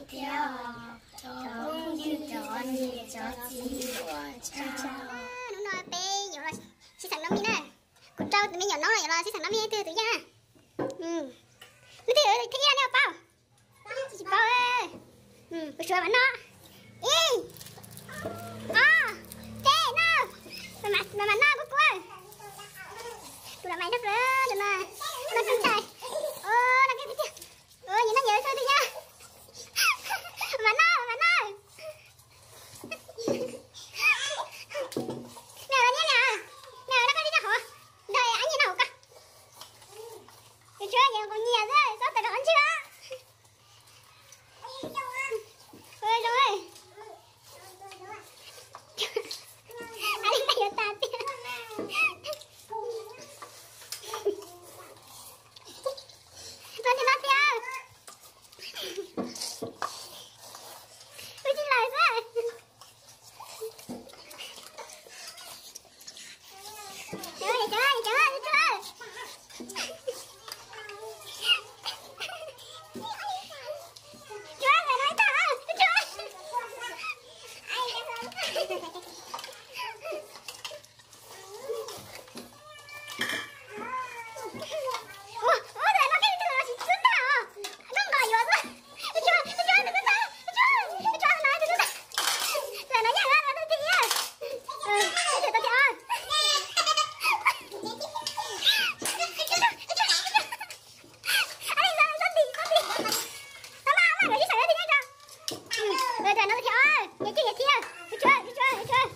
Thiab cov phooj ywg, cov niam cov txiv uas tsaug. Hnub no peb yuav los sib xeem noj mij na. Kuv rau tus me nyuam noob los yuav los sib xeem noj mij twg tus yaj. Leej twg thib ib nej paub? Tsis paub. Kuv suav mam noj. Ib, ob, peb, noj. Mam noj kuv kuv. Tus no mas noj plaws tus no. Noj kawg ntag. Noj kawg tiag tiag. Nyias noj nyias xwb tiag. Mam noj mam noj. Noj los nyias noj, noj koj tib co hov. Ntawd ab nyias noj hauv koj. Tus tshuab nyias nqus nyias xwb, txhob tawm rau qhov ntswg os. Zoo. Ab li yuav tas tiag. Noj tiag noj tiag. Wb tsis lawm xwb.